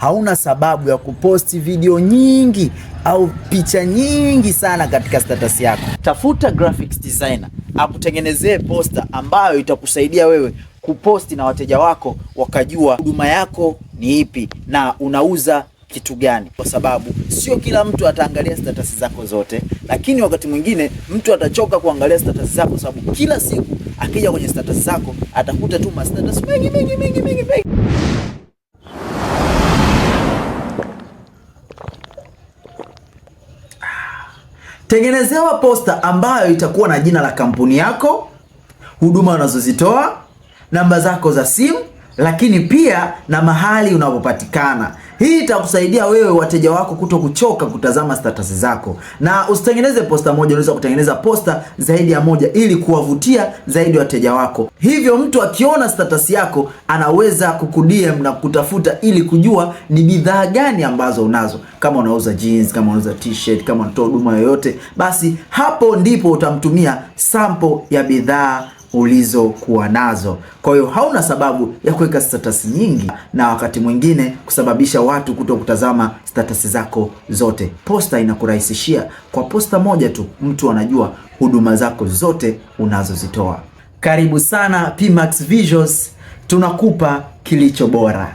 Hauna sababu ya kuposti video nyingi au picha nyingi sana katika status yako. Tafuta graphics designer akutengenezee posta ambayo itakusaidia wewe kuposti na wateja wako wakajua huduma yako ni ipi na unauza kitu gani, kwa sababu sio kila mtu ataangalia status zako zote, lakini wakati mwingine mtu atachoka kuangalia status zako, sababu kila siku akija kwenye status zako atakuta tu ma status mengi mengi mengi mengi mengi. Tengenezewa posta ambayo itakuwa na jina la kampuni yako, huduma unazozitoa, namba zako za simu, lakini pia na mahali unapopatikana. Hii itakusaidia wewe wateja wako kuto kuchoka kutazama status zako. Na usitengeneze posta moja, unaweza kutengeneza posta zaidi ya moja ili kuwavutia zaidi wateja wako. Hivyo mtu akiona status yako anaweza kukudm na kutafuta ili kujua ni bidhaa gani ambazo unazo. Kama unauza jeans, kama unauza t-shirt, kama unatoa huduma yoyote, basi hapo ndipo utamtumia sample ya bidhaa ulizokuwa nazo. Kwa hiyo hauna sababu ya kuweka status nyingi na wakati mwingine kusababisha watu kuto kutazama status zako zote. Posta inakurahisishia, kwa posta moja tu mtu anajua huduma zako zote unazozitoa. Karibu sana Pmax Visuals, tunakupa kilicho bora.